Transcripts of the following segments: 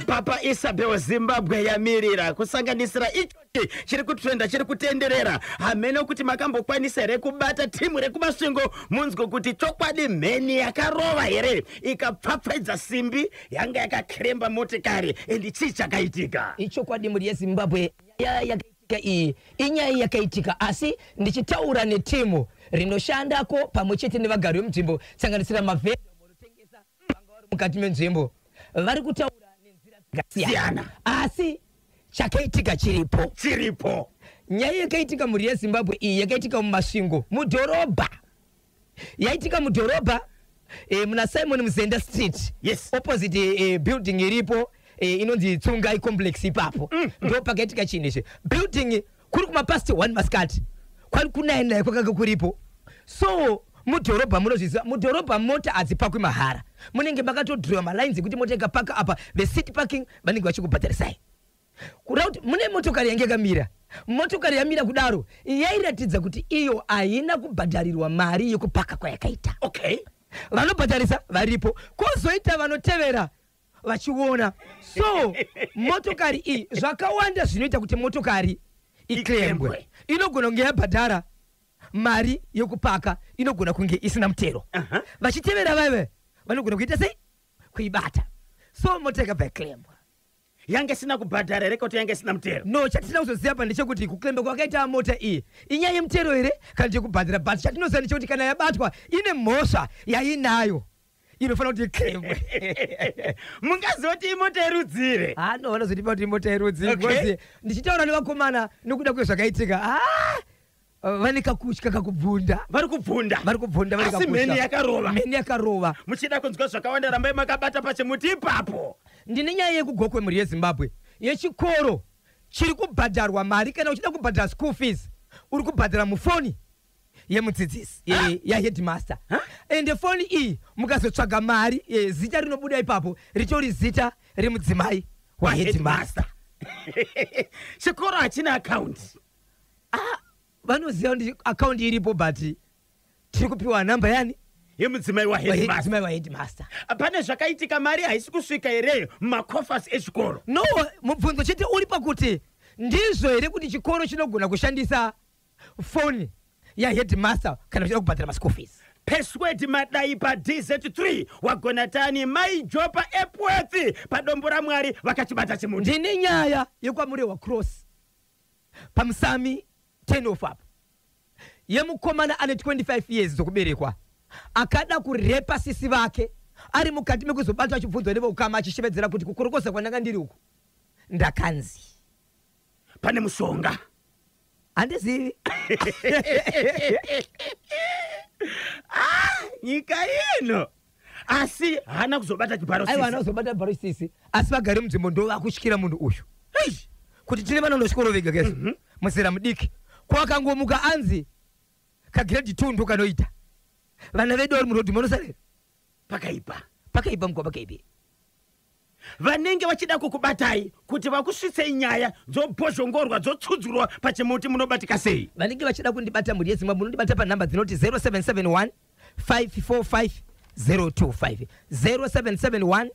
Papa Isabel, Zimbabwe yamirira kusanganisira ichochi chiri kutrenda, chiri kutenderera. Hamene kuti makambokwanisa here kubata timu rekuMasvingo, munzwe kuti chokwadi mheni yakarova here ikapfapfaidza simbi yanga yakakremba motikari, and chii chakaitika? Ichokwadi, mhuri yeZimbabwe, nyaya yakaitika iyi inyaya yakaitika, asi ndichitaura netimu rinoshandako pamwe chete nevagari vemunzvimbo, sanganisira mavhenda vanotengesa vanga vari mukati menzvimbo, vari kutaura nenzira dzakasiyana. Siyana. Asi chakaitika chiripo. Chiripo. Nyaya yakaitika, mhuri yeZimbabwe, iyi yakaitika muMasvingo mudhorobha, yaitika mudhorobha muna Simon Muzenda Street, opposite building iripo inonzi Tsungai Complex. Ipapo ndo pakaitika chinhu ichi. Building kuri kumapast 1 masikati, kwari kunai kwakanga kuripo. So mudhorobha, munozviziva, mudhorobha mota hadzipakwi mahara, munenge makatodhirowa malines ekuti mota ikapaka apa, vecity parking vanenge vachikubhadharisai. Kureva kuti mune motokari yange yakamira. Motokari yamira kudaro yairatidza kuti iyo haina kubhadharirwa mari yekupaka kwayakaita. Vanobhadharisa varipo, kwozoita vanotevera vachiona. So motokari iyi, zvakawanda zvinoita kuti motokari iklembwe. Iklembwe. Inogona kunge yabhadhara mari yekupaka, inogona kunge isina mutero. Vachitevera vaive vanogona kuita sei, kuibata. So mota ikabva yaklembwa. Yange isina kubhadhara here kuti yange isina mutero? No, chatisina kuzoziva pa ndechekuti kuklemba kwakaita mota iyi inyaya yemutero here kana yekubhadhara, but chatinoziva ndechekuti kana yabatwa ine mhosva yainayo, inofanira kuti iklembwe. Mungaziva kuti imota yerudzire? Hano vanozotipa kuti imota yerudzi, because ndichitaura nevakomana nokuda kwezvakaitika, vane kakutya, kakubvunda. Vari kubvunda. Vari kubvunda, vari Asi kakutya. mheni yakarova. Mheni yakarova. Muchida kunzwa zvakawanda, rambai makabata pachimuti ipapo. Ndine nyaya yekuGokwe, mhuri yeZimbabwe, yechikoro chiri kubhadharwa mari. Kana uchida kubhadhara school fees, uri kubhadhara mufoni yemudzidzisi, yaheadmaster, ende foni iyi mukazotsvaga mari, zita rinobuda ipapo ritori zita remudzimai waheadmaster. Chikoro hachina akaunti? Vanoziva kuti akaunti iripo, but tiri kupiwa namba yani? Yemudzimai waheadmaster. Mudzimai waheadmaster. Pane zvakaitika, mari haisi kusvika here mumacoffers echikoro? No, mubvunzo chete uri pakuti ndizvo here kuti chikoro chinogona kushandisa foni yaheadmaster kana uchida kubhadhara maschool fees? Peswed Madai paDZ3, wagona tani maijopa Epworth paDombo raMwari vakachibata chimuti. Ndine nyaya yekwaMurehwa Cross paMusami 10 off apo, yemukomana ane 25 years dzokuberekwa akada kurepa sisi vake. Ari mukati mekuzobatwa achibvunzwa neveukama, achishevedzera kuti kukorokoza kwandanga ndiri uku ndakanzi pane mushonga. Handizivi. Nyika ino, asi haana kuzobata chibharo? Aiwa, haana kuzobata bharo sisi, asi vagari munzvimbo ndo vakutyira munhu uyu, kuti tine vana vanochikoro vega kese muzera mudiki, kwakangomuka anzi kagrade 2 ndo kanoita vana vedu vari murodhi munosarira. Pakaipa. Pakaipa mukwa, pakaipi. Vanenge vachida kukubatai kuti vakusvitsei nyaya dzobhozhongorwa, dzotsudzurwa pachimuti, munobatika sei? Vanenge vachida kundibata, mhuri yeZimbabwe, munondibata panhamba dzinoti 0771 545 025, 0771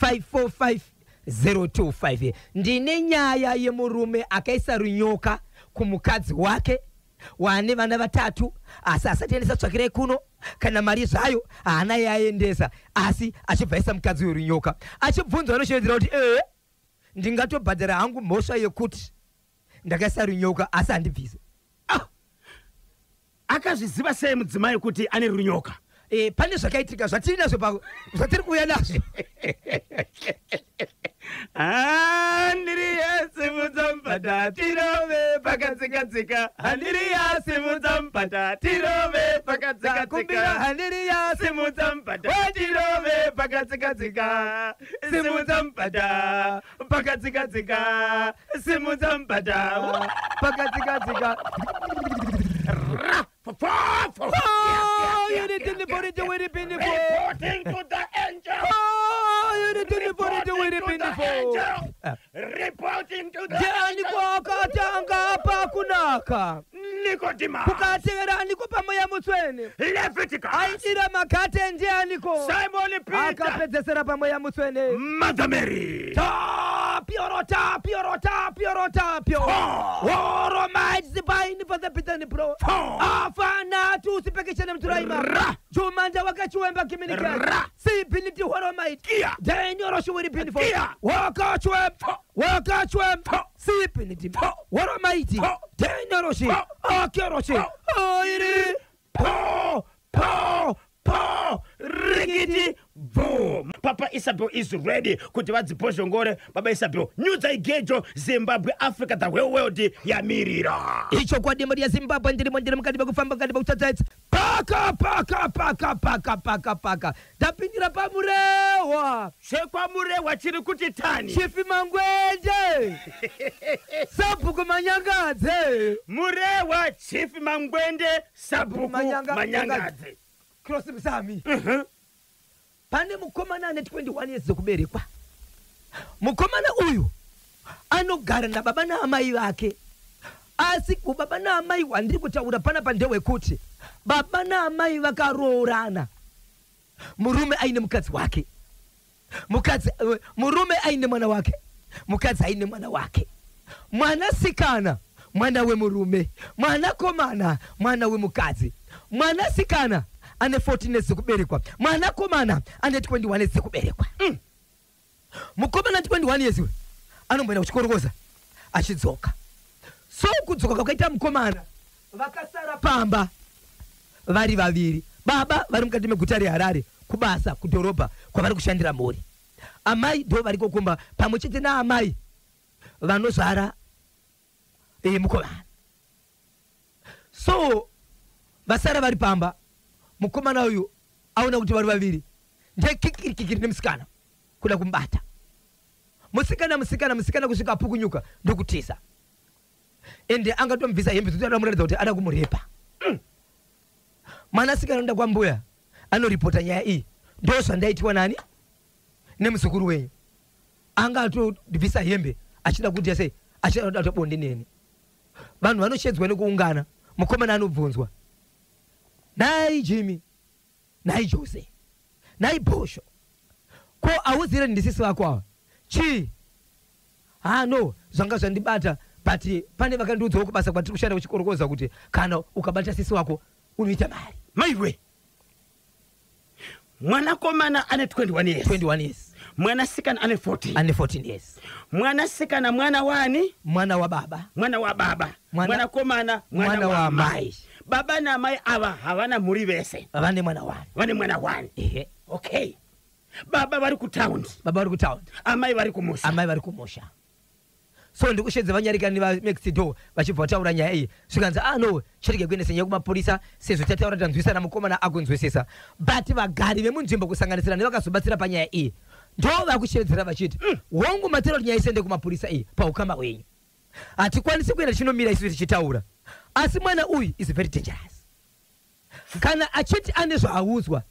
545 025. Ndine nyaya yemurume akaisa runyoka kumukadzi wake waane vana vatatu, asi asati aendesa tsvakirai kuno kana mari zvayo haana yaendesa, asi achibva aisa mukadzi werunyoka. Achibvunzwa anoshevedzera kuti ee, ndingatobhadhara hangu mhosva yekuti ndakaisa runyoka, asi handibvise. Ah! Akazviziva sei mudzimai kuti ane runyoka? Pane zvakaitika zvatiri nazvo zvatiri kuuya nazvo. Handiriya, simudza mupata tirove pakatsikatsika. Handiriya, simudza mupata tirove Kumbira. pakatsikatsika. Handiriya. Simudza mupata tirove pakatsikatsika. Simudza mupata pakatsikatsika. Simudza mupata pakatsikatsika. Ra, fo, fo, fo. Oh, you need to put it with it Reporting to the angel. Oh, you need to put it with Reporting to the it angel. Reporting to the Ndiani kwakatanga pakunaka? Nicodemus. Kukatevera aniko paMweya Mutsvene? Leviticus. Aidira makate ndianiko? Simon Peter. Akapedzesera paMweya Mutsvene? Mother Mary. Ta Orotapio. Oromaiti sipaini pasapitani pro. Afana tusipekechene mturaima. Ra. Jumanja wakachiwemba kiminika. Ra. Sipiniti horomaiti. Kia. Deni oroshuwiri pinifo. Kia. Wakachwem. Wakachwem. Sipiniti. Horomaiti. Deni oroshi. Akeroshi. Airi. Po, po, po, rikiti bvo. Papa Isabel is ready kuti vadzibhozhongore. Baba Isabel, nyudzai gejo. Zimbabwe, Africa, the whole world yamirira. Ichokwadi, mhuri yeZimbabwe, ndirimo, ndiri mukati mekufamba, mukati mekutsatsaitsa, paka paka paka paka paka paka, ndapindira paMurehwa. ChekwaMurehwa chiri kuti tani. Chief Mangwende, Sabhuku Manyangadze. Murehwa, Chief Mangwende, Sabhuku Manyangadze. Cross Musami. Pane mukomana ane 21 years dzekuberekwa. Mukomana uyu anogara nababa naamai vake, asi ubaba naamai hwandiri kutaura panapa ndehwekuti baba naamai vakaroorana, murume aine mukadzi wake, mukadzi, murume aine mwana wake, mukadzi aine mwana wake. Mwanasikana mwana wemurume, mwanakomana mwana wemukadzi. Mwanasikana ane 14 years dzekuberekwa, mwanakomana ane 21 years dzekuberekwa. Mukomana 21 years uyu anomboenda kuchikorokoza achidzoka. So kudzoka kwakaita mukomana, vakasara pamba vari vaviri. Baba vari mukati meguta reHarare kubasa, kudhorobha kwavari kushandira mhuri. Amai ndo variko kumba pamwe chete naamai vanozvara mukomana. So vasara vari pamba, mukomana uyu aona kuti vari vaviri, ndekikirikikiri nemusikana kuda kumubata. Musikana, musikana, musikana kusvika apukunyuka ndokutiza, ende angatomubvisa hembe dzekuti ada muratidza kuti ada kumurepa. Mwanasikana anoenda kwambuya, anoripota nyaya iyi: "Ndo zvandaitiwa nani nemuzukuru wenyu, anga atobvisa hembe achida kuti sei, achida kuda kutobonde neni." Vanhu vanoshedzwa nekuungana. Mukomana anobvunzwa: "Nhai Jimmy, nhai Jose, nhai Bhosho, ko hauzire ndisisi vako ava chii?" "Ha, no, zvanga zvandibata, but pane vakandiudzawo kubasa kwatiri kushanda kuchikorokoza kuti kana ukabata sisi wako unoita mari." Maiwe, mwanakomana ane 21 years. 21 years. Mwanasikana ane 14. Ane 14 years. Mwanasikana mwana wani? Mwana wa baba. Mwana wa baba. Mwanakomana mwana Mwana wa wa amai. amai. Baba naamai ava havana mhuri vese? Vane mwana wani. Vane mwana wani. Okay, baba vari kutaundi. Baba vari kutaundi. Amai vari kumusha. Amai vari kumusha. So ndikushedza vanyarikani vanext door, vachibva vataura nyaya iyi, zvikanzi, "Ah no, chirege kuendesa nyaya kumapurisa sezvo tataura, tanzwisana, mukomana akunzwisisa." But vagari vemunzvimbo, kusanganisira nevakazobatsira panyaya iyi, ndo vakushevedzera vachiti, "Hongu, matera kuti nyaya isende kumapurisa iyi, paukama hwenyu hatikwanisi kuenda tichinomira isu tichitaura, asi mwana uyu is very dangerous. Kana achiti ane zvaaudzwa,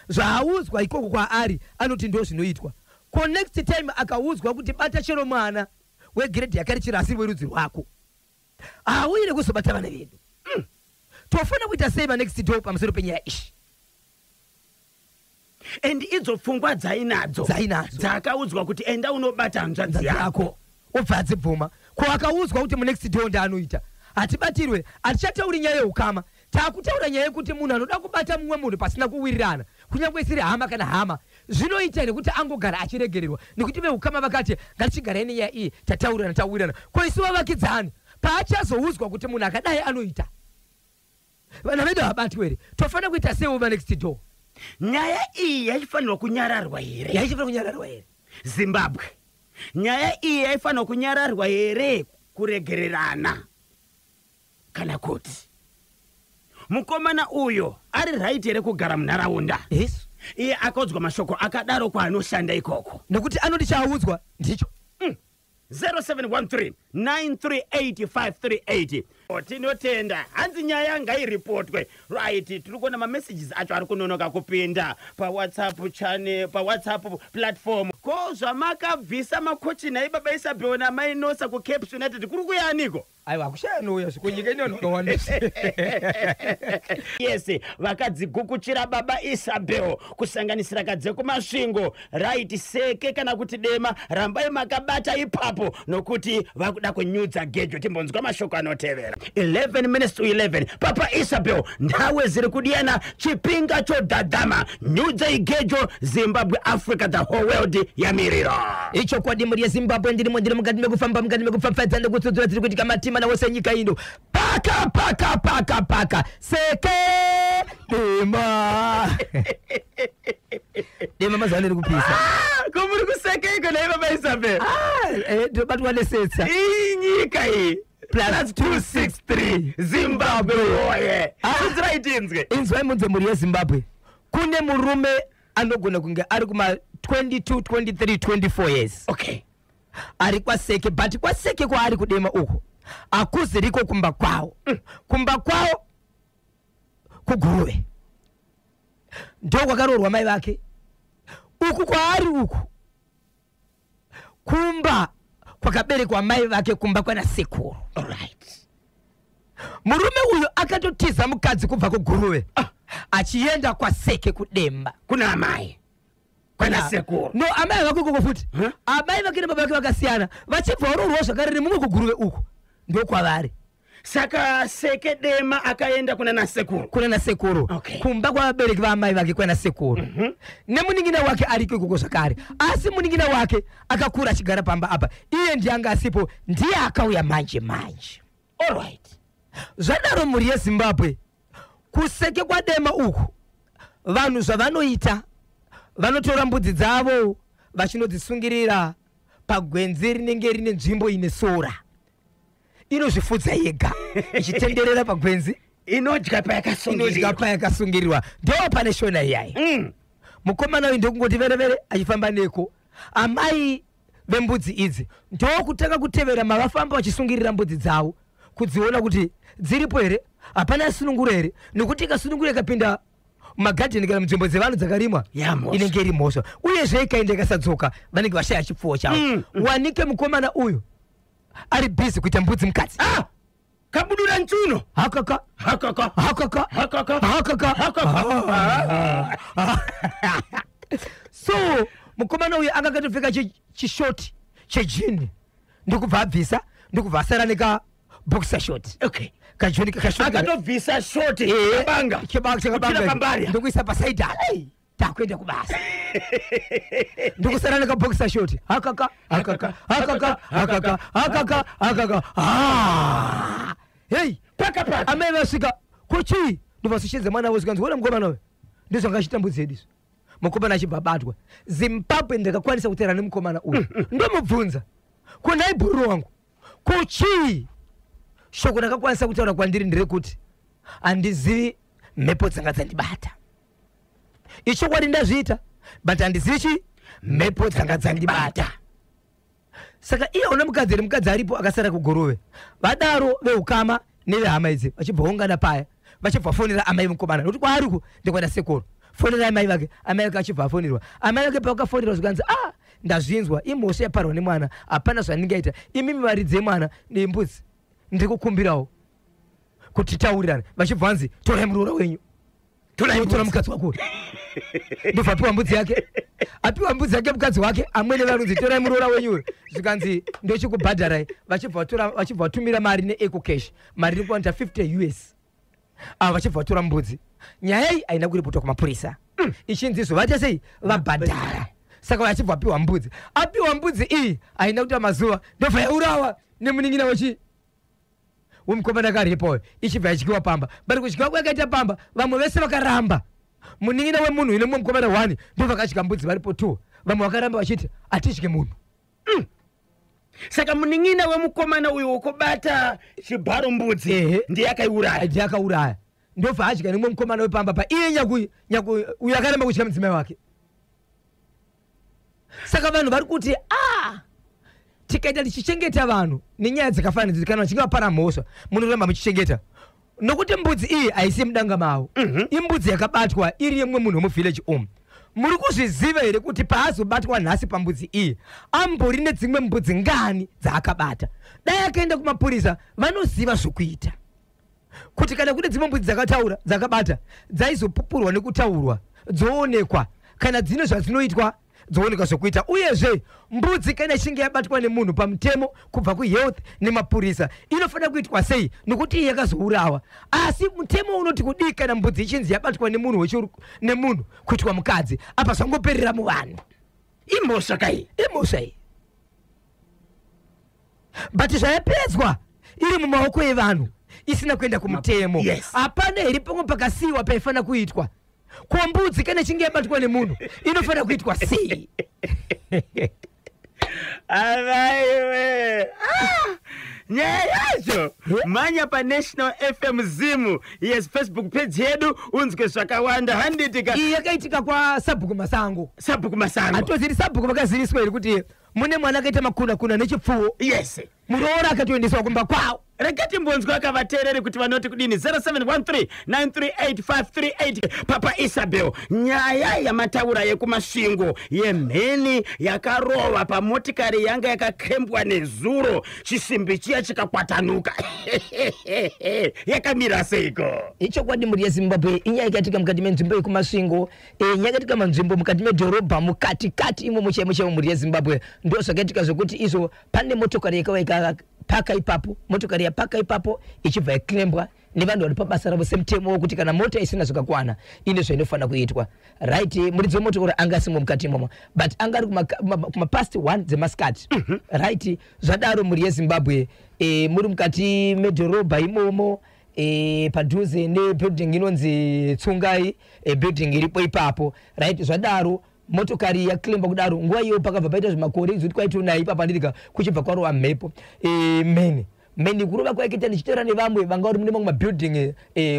zvaaudzwa ikoko kwaari anoti ndo zvinoitwa. Ko next time akaudzwa kuti bata chero mwana wegrade yakari, chero asiri werudzi rwako, hauyire kuzobata vana vedu. Tofanira kuita sei vanext door pamusoro penyaya ishi?" And idzo pfungwa dzainadzo, Dzainadzo. dzakaudzwa kuti enda unobata hanzvadzi yako, yako, obva adzibvuma. Ko akaudzwa kuti munext door ndaanoita, hatibatirwe. Hatichatauri nyaya yeukama, taakutaura nyaya yekuti munhu anoda kubata mumwe munhu pasina kuwirirana, kunyange isiri hama kana hama, zvinoita here kuti angogara achiregererwa nekuti veukama vakati ngatichigarai nenyaya iyi, tataurirana, tawirirana? Ko isu vavakidzani, paachazoudzwa kuti munhu akadai anoita, vana vedu havabatwi here? Tofanira kuita seiwo vanext door? Nyaya iyi yaifanirwa kunyararwa here? Yaichifanira kunyararwa here? Zimbabwe, nyaya iyi yaifanirwa kunyararwa here, kuregererana, kana kuti mukomana uyo ari right here kugara munharaunda, iye akaudzwa mashoko akadaro kwaanoshanda ikoko? Nekuti anoti chaaudzwa ndicho. 0713 938 tinotenda. Hanzi nyaya ngairipotwe. Right, tiri kuona mamessages acho ari kunonoka kupinda paWhatsApp channel, paWhatsApp platform. Ko zvamakabvisa makochi nhai baba Isabel namai Nosa kuCaps United kuri kuyaniko? Aiwa, kushaya nouya zvikunyika ine vanhu vakawandisa. Yes, vakadzigukuchira baba Isabel kusanganisira kadzekuMasvingo. Right, Seke kana kuti Dema, rambai makabata ipapo nokuti vakuda kunyudza gejo. Timbonzwa mashoko anotevera. 11 minutes to 11. Papa Isabel, ndawe ziri kudiyana chipinga chodhadhama. Nyudzai gejo, Zimbabwe, Africa, the whole world yamirira. Ichokwadi, mhuri yeZimbabwe, ndirimo, ndiri mukati mekufamba, mukati mekupfapfaidza nekutsudzura dziri kuitika matima wose nyika ino. Paka paka paka paka, Seke, Dema, Dema, mazuva ano iri kupisa. Ah, ko muri kusekeiko nhai baba Isabel? Ah, ndinobatwa nesetsa. Iyi nyika iyi. Plus Plus 263, Zimbabwe woye. Tudzirai tinzwe. Inzwai munze, mhuri yeZimbabwe, kune murume anogona kunge ari kuma 22, 23, 24 years ari kwaSeke, but kwaSeke kwaari kuDema uko hakuziriko kumba kwawo. Kumba kwawo kuGuruve, ndo kwakaroorwa mai vake. Uku kwaari uku kumba kwakaberekwa mai vake, kumba kwana sekuru. Murume uyu akatotiza mukadzi kubva kuGuruve achienda kwaSeke kuDemba. Kuna amai kwana sekuru. No, amai vako ikoko futi. Huh? Amai vake nebaba vake vakasiyana, vachibva varoorwa zvakare nemumwe kuGuruve uku, ndokwavari. Saka Seke Dema akaenda kuna nasekuru. Kuna nasekuru. Kumba kwavabereki vaamai vake, kwana sekuru. Nemunin'ina wake ariko ikoko zvakare, asi munin'ina wake akakura achigara pamba apa, iye ndiye anga asipo, ndiye akauya manje manje. Zvadaro, mhuri yeZimbabwe, kuSeke kwaDema uku vanhu zvavanoita, vanotora mbudzi dzavo vachinodzisungirira pagwenzi rinenge rine nzvimbo ine sora, inozvifudza yega ichitenderera pagwenzi. Inodya inodya payakasungirirwa. Payakasungirirwa, ndo pane shona iyai. Mukomana uyu ndokungoti verevere achifamba neko. Amai vembudzi idzi ndokutanga kutevera mavafamba vachisungirira mbudzi dzavo, kudziona kuti dziripo here, hapana yasunungura here, nekuti ikasunungura ikapinda mumagadheni kana munzvimbo dzevanhu dzakarimwa, Yamhosva. inenge iri mhosva. Uyezve ikaenda ikasadzoka, vanenge vashaya chipfuwo chavo. Wanike mukomana uyu ari busy kuita mbudzi mukadzi. Ah! Kabudura nchuno. Hakaka. Hakaka. Hakaka. Hakaka. Hakaka. Hakaka. So mukomana uyu anga akatopfeka chishoti chejini, ndikubva abvisa, ndikubva asara neka boxer short. Kajoni kashoti. Akatobvisa shoti kabanga. Kuchira pambari. Ndikuisa pasaidi apa, takuenda kubasa, ndikusara nekaboxer short. Hakaka, hakaka, hakaka, hakaka, hakaka, hakaka. Ah! Hei. Paka paka. Amai vasvika kuchii, ndobva mwana wavo, zvikanzi, "Ona mukomana uyu, ndizvo achita mbudzi yedu izvo." Mukomana achibva abatwa. Zimbabwe, ndakakwanisa kutaura nemukomana uyu, ndomubvunza, "Kunai bhururu wangu, kuchii?" Shoko rakakwanisa kutaura kwandiri nderekuti, "Handizivi, mhepo dzanga dzandibata. Ichokwadi ndazviita, but handizivi chi mhepo dzanga dzandibata." Saka iye una mukadzi here? Mukadzi aripo, akasara kuGuruve. Vadaro veukama nevehama idzi vachibva ungana paya, vachibva fonera amai mukomana, nokuti kwaariku ndikwana sekuru. Fonerai amai vake. Amai vake achibva afonerwa. Amai vake pavakafonerwa zvikanzi, "A, ndazvinzwa, imhosva yaparwa nemwana, hapana zvandingaita. Imimi varidzi yemwana nembudzi, ndiri kukumbirawo kuti taurirane." Vachibva vanzi, "Torai muroora wenyu." Torai Tora mbudzi. mukadzi wako. Ndobva apiwa mbudzi yake, apiwa mbudzi yake mukadzi wake. Amwene vanonzi, "Torai muroora wenyu uyu." Zvikanzi, "Ndochikubhadharai." Vachibva vatora, vachibva vatumira mari neEcoCash, mari iri kuwanda 50 US. Ava vachibva vatora mbudzi. Nyaya iyi haina kuripotwa kumapurisa, ichinzi izvo vaita sei, vabhadhara. Saka vachibva apiwa mbudzi. Apiwa mbudzi iyi, haina kuita mazuva, ndobva yaurawa nemunin'ina wechi wemukomana akarepawo, ichibva yadyiwa pamba. But kudyiwa kwakaita pamba, vamwe vese vakaramba. Munin'ina wemunhu ine mumwe mukomana 1 ndo vakadya mbudzi, varipo 2. Vamwe vakaramba vachiti, "Hatidyi munhu." Saka munin'ina wemukomana uyu wokubata chibharo mbudzi ndiye akaiuraya? Ndiye akauraya, ndobva adya nemumwe mukomana wepamba pa. Iye nyaku uyu akaramba kudya mudzimai wake. Saka vanhu vari kuti, a tikaita tichichengeta vanhu nenyaya dzakafanana idzi, kana vachinge vapara mhosva, munoramba muchichengeta, nokuti mbudzi iyi haisi yemudanga mavo. Imbudzi yakabatwa iri yemumwe munhu wemuvillage umu. Muri kuzviziva here kuti paazobatwa nhasi pambudzi iyi, ambori nedzimwe mbudzi ngani dzaakabata? Dai akaenda kumapurisa, vanoziva zvokuita, kuti kana kune dzimwe mbudzi dzakataura, dzakabata, dzaizopupurwa nekutaurwa, dzoonekwa kana dzine zvadzinoitwa, dzoonekwa zvokuita. Uyezve mbudzi kana ichinge yabatwa nemunhu, pamutemo kubva kuhealth nemapurisa inofanira kuitwa sei? Nokuti iyi yakazourawa, asi mutemo unoti kudii kana mbudzi ichinzi yabatwa nemunhu nemunhu kuitwa mukadzi? Apa zvangoperera muvanhu. Imhosva kai? Imhosva iyi, but zvayapedzwa iri mumaoko evanhu, isina kuenda kumutemo. Hapana here pamwe pakasiyiwa paifanira kuitwa? Ko mbudzi kana ichinge yabatwa nemunhu inofanira kuitwa sei? Avaiwe, ah! Nyaya yacho, mhanya paNational FM Zim, yes, Facebook page yedu, unzwe zvakawanda, handitika? Iyi yakaitika kwasabhuku Masango. Sabhuku Masango. Hatoziri sabhuku vakaziviswa here kuti mune mwana akaita makuna kuna nechipfuwo? Yes. Muroora akatoendeswa kumba kwavo. Rega timbonzwa kavateereri kuti vanoti kudini. 0713 938538. Papa Isabel, nyaya yamataura yekuMasvingo, yemheni yakarova pamotikari yanga yakakembwa nezuro, chisimbi chiya chikakwatanuka, yakamira seiko? Ichokwadi, mhuri yeZimbabwe, inyaya yakaitika mukati menzvimbo yekuMasvingo. Nyaya yakaitika manzvimbo mukati medhorobha, mukati kati imomo chaimo chaimo. Mhuri yeZimbabwe, ndo zvakaitika zvokuti izvo pane motokari yakauya ikapaka ipapo. Motokari yapaka ipapo ichibva yaklembwa nevanhu vari pabasa ravo semutemo wokuti kana mota isina zvakakwana ine zvainofanira kuitwa, right? Muridzi wemotokari anga asimo mukati imomo, but anga ari kumapast 1 dzemasikati, right? Zvadaro, mhuri yeZimbabwe, muri mukati medhorobha imomo, padhuze nebuilding inonzi Tsungai, building iripo ipapo, right? Zvadaro motokari yaklemba kudaro, nguva iyo pakabva paita zvimakore izoti kwaitonai ipapo, handitika? Kuchibva kwarova mhepo, mheni. Mheni kurova kwaikaita, ndichitaura nevamwe vanga vari mune mamwe mabuilding,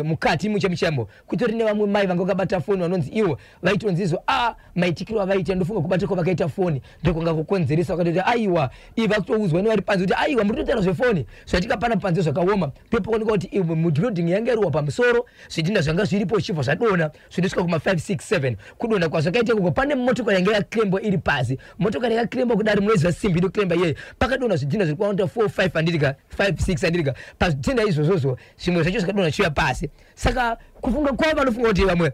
mukati muchemuchemo, kutori nevamwe mai vanga vakabata foni, vanonzi ivo vaitonzi izvo a maitikiro avaita, ndofunga kubata kwavakaita foni ndokwanga kukonzeresa. Vakatoti aiwa, ivi vakutoudzwa nevari panze kuti aiwa, muri kutotaura zvefoni, zvaitika pana panze zvakaoma. Ndopaoneka kuti mubuilding yanga iriwa pamusoro, zvidhina zvanga zviripo zvichibva zvadonha, zvinosvika kuma 5 6 7. Kudonha kwazvakaita ikoko, pane motokari yanga yaklembwa iri pasi. Motokari yakaklembwa kudari, munoziva simbi inoklemba iyeye, pakadonha zvidhina zviri kuwanda 4 5, handitika? 5 6, handitika? Pazvidhina izvozvozvo zvimwe zvacho zvakadonha chiuya pasi. Saka kufunga kwavo, vanofunga kuti vamwe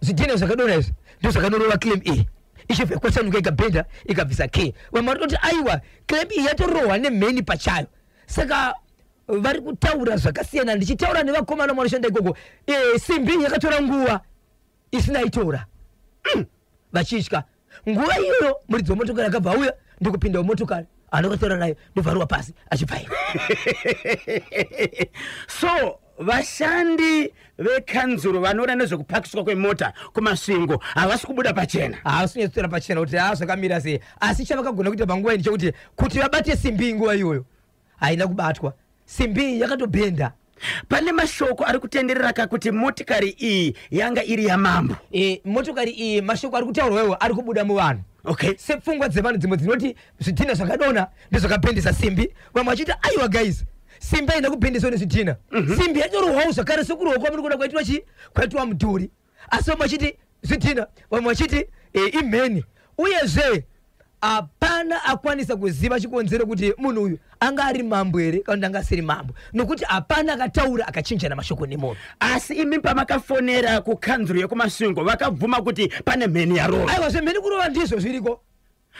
zvidhina zvakadonha izvi ndo zvakanorova clamp iyi, ichibva yakwasanuka, ikabhenda, ikabvisa key. Vamwe vari kutoti aiwa, clamp iyi yatorohwa nemheni pachayo. Saka vari kutaura zvakasiyana. Ndichitaura nevakomana vanoshanda ikoko, simbi yakatora nguva isina itora, vachitya. Nguva iyoyo muridzi wemotokari akabva auya, ndokupinda mumotokari, anokatora naye, ndobvarwa pasi achibvaira. So vashandi vekanzuro vanoona nezvekupakiswa kwemota kuMasvingo havasi kubuda pachena? Haasi kunyatsotora pachena kuti haa, zvakamira sei, asi chavakagona kuita panguva iyi ndechekuti kuti vabate simbi. Nguva iyoyo haina kubatwa simbi iyi, yakatobhenda. Pane mashoko ari kutenderera kakuti motikari iyi yanga iri yamambo. Motokari iyi, mashoko ari kutaurwa iwo ari kubuda muvanhu sepfungwa dzevanhu. Dzimwe dzinoti zvidhina zvakadonha ndezvakabhendesa simbi, vamwe vachiti aiwa guys, simbi haina kubhendeswa nezvidhina, simbi yatorohwawo zvakare sekurohwa kwamuri kuona kwaitwa chi kwaitwa mudhuri. Asi vamwe vachiti zvidhina, vamwe vachiti imheni. Uyezve hapana akwanisa kuziva chikonzero kuti munhu uyu anga ari mambo here kana kuti anga asiri mambo, nokuti hapana akataura akachinjana mashoko nemunhu. Asi imi pamakafonera kukanzuro yekuMasvingo, vakabvuma kuti pane mheni yarova? Aiwa, zvemheni kurova ndizvo zviriko.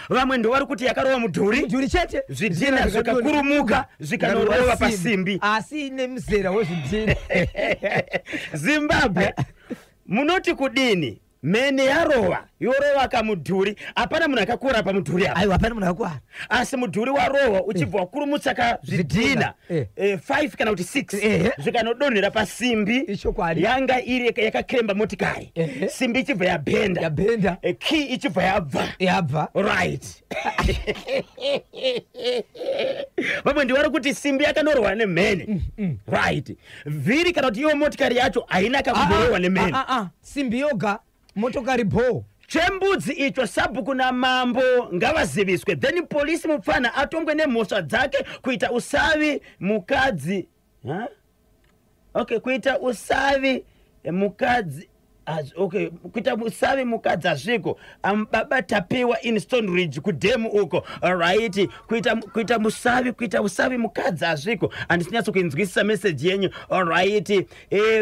Vamwe ndo vari kuti yakarova mudhuri. Mudhuri chete. Zvidhina zvikakurumuka, zvikanorova pasimbi. Asi nemuzera wezvidhina. Zimbabwe, munoti kudini? Mheni yarova, yorova kamudhuri, hapana munhu akakura pamudhuri apa. Aiwa, hapana munhu akakwara. Asi mudhuri warohwa uchibva wakurumutsa ka zvidhina 5 kana kuti 6 zvikanodonhera pasimbi yanga iri yakakremba motikari. Simbi ichibva yabhenda. Yabhenda. Key ichibva yabva. Yabva. Right, vamwe ndivari kuti simbi yakanorwa nemheni, right? Vhiri kana kuti iwo motikari yacho haina kakumborohwa nemheni. Ah, ah, ah. Simbi yoga, motokari bho. Chembudzi icho, sabhuku namambo ngavaziviswe, then polisi. Mupfana atongwe nemhosva dzake, kuita usavi mukadzi. Huh? Okay, kuita usavi mukadzi. Okay, kuita musavi mukadzi hazviko. Baba Tapiwa in Stone Ridge kudhemu uko. Alright, kuita musavi, kuita usavi mukadzi hazviko. Handisinyatso kuinzwisisa message yenyu. Alright,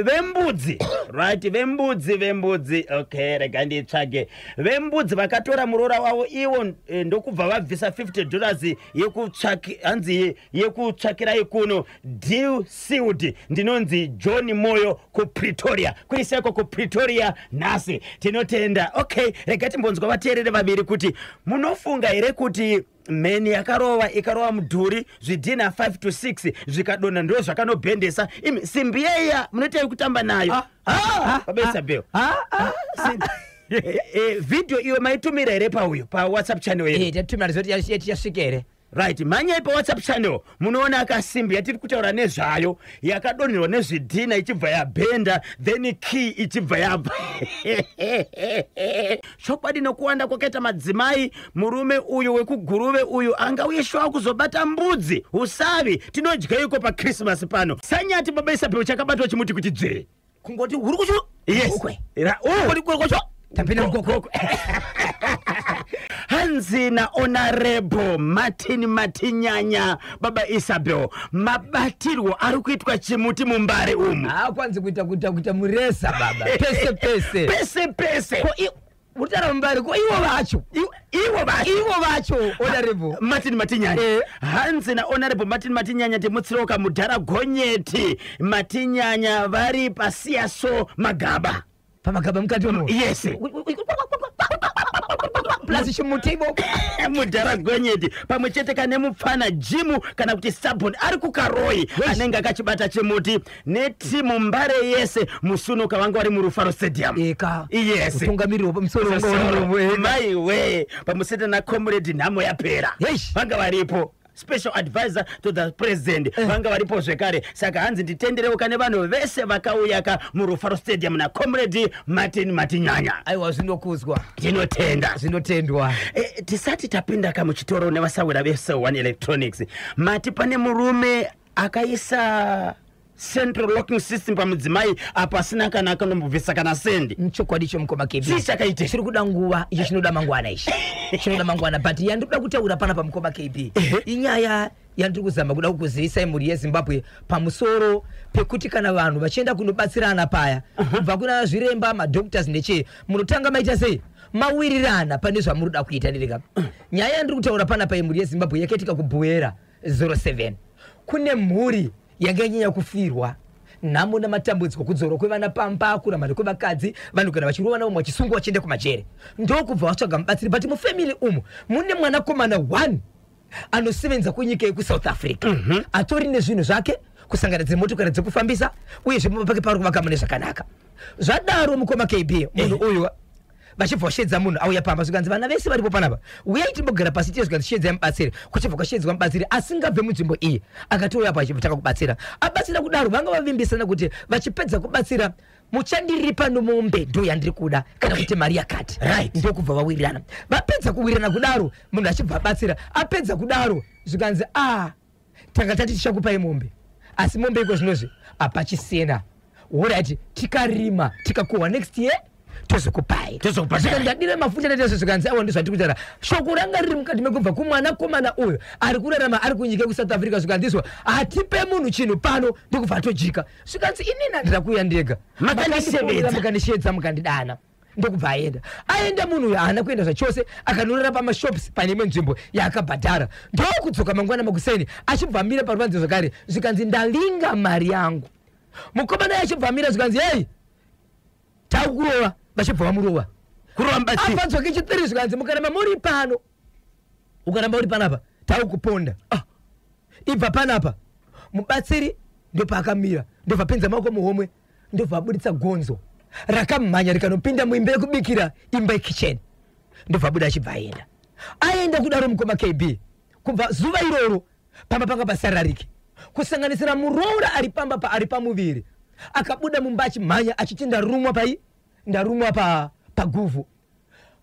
vembudzi, right, vembudzi. Okay, rega nditsvage. Vembudzi vakatora muroora wavo ivo, ndokubva vabvisa $50 yekutsvaki, hanzi yekutsvakirai kuno. Deal sealed. Ndinonzi John Moyo kuPretoria. Kuiseko kuPretoria nhasi tinotenda. Okay, rega timbonzwa vateereri vaviri kuti munofunga here kuti mheni yakarova ikarova mudhuri, zvidhina 5 to 6 zvikadonha, ndo zvakanobhendesa? Imi simbi yeya munoita yekutamba nayo? Ah, Baba Isabel, ah, ah. Vhidhiyo iyo maitumira here pauyo paWhatsApp channel yedu? Tatumira zoti yasvika here? Right, mhanyai paWhatsApp channel, munoona akasimbi yatiri kutaura nezvayo yakadonherwa nezvidhina ichibva yabhenda, then key ichibva yabva. Chokwadi, nokuwanda kwakaita madzimai, murume uyu wekuGuruve uyu angauye shuwa kuzobata mbudzi. Usavi tinodyeiko paChristmas pano? Sanyati, Baba Isabel, chakabatwa chimuti kuti dzvee. Kungoti huri kucho. Yes. Ukwe. Oh. Kungoti kuri kucho. Tapinda mukoko. Hanzi naHonorable Martin Matinyanya, Baba Isabel, mabatirwo ari kuitwa chimuti muMbare umu. Ah, kwanzi kuita muresa, baba, pese pese. Pese pese. Ko uritaura muMbare, ko ivo vacho? Ivo vacho. Ivo vacho, Honorable Martin Matinyanya. Hanzi naHonorable Martin Matinyanya, timutsiroka mudhara Gonyeti Matinyanya vari pasiyaso Magaba. Pamagaba mukati umo. Yes. Plus chimuti imo. Mudhara Gonyeti pamwe chete kane mupfana Jimu kana kuti Sabon ari kuKaroi, anenge akachibata chimuti netimu Mbare yese musunuka vanga vari muRufaro Stadium. Eka. Yes. Utungamiriri wapamusoro wanga uri. Maiwe, pamusete nacomrade Nhamo Yapera. Yes. Vanga varipo, special advisor to the president vanga varipo zvekare. Saka hanzi nditenderewo kane vanhu vese vakauya ka muRufaro Stadium nacomrade Martin Matinyanya. Aiwa, zvinokuzwa. Tinotenda. Zvinotendwa. Tisati tapinda ka muchitoro nevasawira veCell One Electronics, mati pane murume akaisa central locking system pamudzimai apo asina kana akanombobvisa kana sendi. Chokwadi chomukoma KB. Chii chakaite? Chiri kuda nguva icho, chinoda mangwana ichi, chinoda mangwana. But yandinoda kutaura panapa, mukoma KB, inyaya yandiri kuzama kuda kukuzivisai, mhuri yeZimbabwe, pamusoro pekuti kana vanhu vachienda kunobatsirana paya, kubva kuna zviremba, madoctors nechii, munotanga maita sei? Mawirirana pane zvamuri kuita. Ndirika nyaya yandiri kutaura panapa, yemhuri yeZimbabwe, yakaitika kuBuhera 07. Kune mhuri yanga yanyanya kufirwa, nhamo namatambudziko, kudzorwa kwevana pamba, kuramana kwevakadzi, vanhu kana vachirova navo, vachisungwa, vachienda kumajere. Ndokubva vatsvaga mubatsiri. But mufamily umu mune mwanakomana one anosevenza kunyika yekuSouth Africa, atori nezvinhu zvake, kusangana dzemotokari dzekufambisa, uyezve pamba pake pari kuvaka mune zvakanaka. Zvadaro, mukoma KB, munhu uyu vachibva vashedza munhu auya pamba. Zvikanzi vana vese varipo panapa, uyai timbogara pasi tiye. Zvikanzi shedzai mubatsiri. Kuchibva kwashedzwa mubatsiri asingabve munzvimbo iyi, akatouya apo achitanga kubatsira. Abatsira kudaro, vanga vavimbisana kuti vachipedza kubatsira, muchandiripa nomombe, ndo yandiri kuda, kana kuti mari yakati. Ndokubva vawirirana. Vapedza kuwirirana kudaro, munhu achibva abatsira, apedza kudaro, zvikanzi, a tanga tati tichakupai mombe, asi mombe iko zvinozvi hapachisina. Alright, tikarima tikakohwa next year tozokupai. Tozokupai. Zvikanzi ndadira mafuta netezvo. Zvikanzi awa, ndizvatiri kutaura. Shoko ranga riri mukati mekubva kumwanakomana uyu ari kurarama ari kunyika yekuSouth Africa. Zvikanzi hatipe munhu chinhu pano. Ndokubva atojika. Zvikanzi inini handira kuuya ndega. Makandishevedza. Makandifonera, mukandishedza, mukandidana. Ndokubva aenda. Aenda munhu uyu, haana kuenda zvachose, akanorara pamashops pane imwe nzvimbo yaakabhadhara. Ndokudzoka mangwana makuseni, achibva amira paruvanze zvakare. Zvikanzi ndavinga mari yangu. Mukomana achibva amira. Zvikanzi, hei, takurova. Vachibva vamurova. Kurova mubatsiri. Apanzwa kechipiri. Zvikanzi mukaramba muri pano, ukaramba uri panapa, taukuponda. Ah, ibva panapa. Mubatsiri ndopaakamira, ndobva pinza maoko muhomwe, ndobva abuditsa gonzo rakamhanya rikanopinda muimba yekubikira, imba yekicheni. Ndobva abuda, achibva aenda. Aenda kudaro, mukoma KB, kubva zuva iroro pamba panga pasararike, kusanganisira muroora ari pamba pa ari pamuviri. Akabuda mumba achimhanya achiti, ndarumwa pai, ndarumwa paguvhu.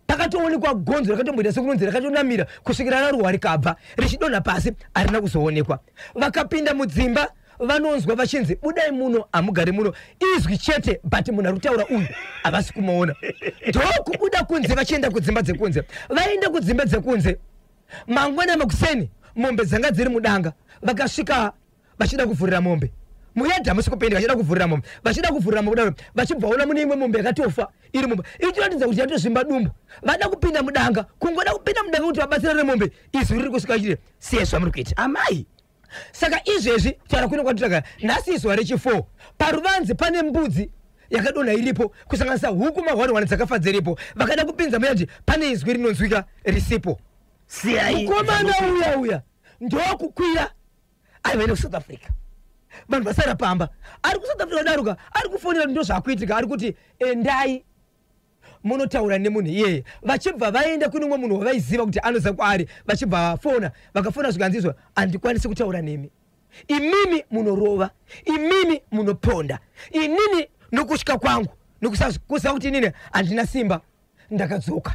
Pakatoonekwa gonzo rakatomboita sekunonzi rakatonamira kusvikira rarohwa, rikabva richidonha pasi, harina kuzoonekwa. Vakapinda mudzimba. Vanonzwa vachinzi, "Budai muno, hamugari muno." Izwi chete, but munhu ari kutaura uyu havasi kumuona. Ndokubuda kunze vachienda kudzimba dzekunze. Vaenda kudzimba dzekunze mangwana makuseni, mombe dzanga dziri mudanga. Vakasvika vachida kuvhurira mombe muyadhi, hamusi kupinda. Vachida kuvhurira mombe, vachida kuvhurira mombe kudaro, vachibva ona mune imwe mombe yakatofa iri mumba, ichiratidza kuti yatozvimba dumbu. Vada kupinda mudanga, kungoda kupinda mudanga kuti vabatsirane mombe, izwi riri kusvika chiti, "Siya zvamuri kuita." Amai. Saka izvezvi taura kuno kwatotaka nhasi, izuva rechi4, paruvanze pane mbudzi yakadonha iripo, kusanganisa huku mahwarihwani dzakafa dziripo. Vakada kupinza muyadhi, pane izwi rinonzwika risipo. Siyai. Mukomana uya uya ndokukwira, aivaenda kuSouth Africa, vanhu vasara pamba. Ari kuSouth Africa daruka, ari kufonera, ndo zvakuitika. Ari kuti, "Endai munotaura nemunhu iyeye." Vachibva vaenda kune umwe munhu wavaiziva kuti anoziva kwaari. Vachibva vafona, vakafona zvikanzizwa, "Handikwanisi kutaura nemi, imimi munorova, imimi munoponda. Inini nokutya kwangu nokusakuziva kuti inini handina simba, ndakadzoka,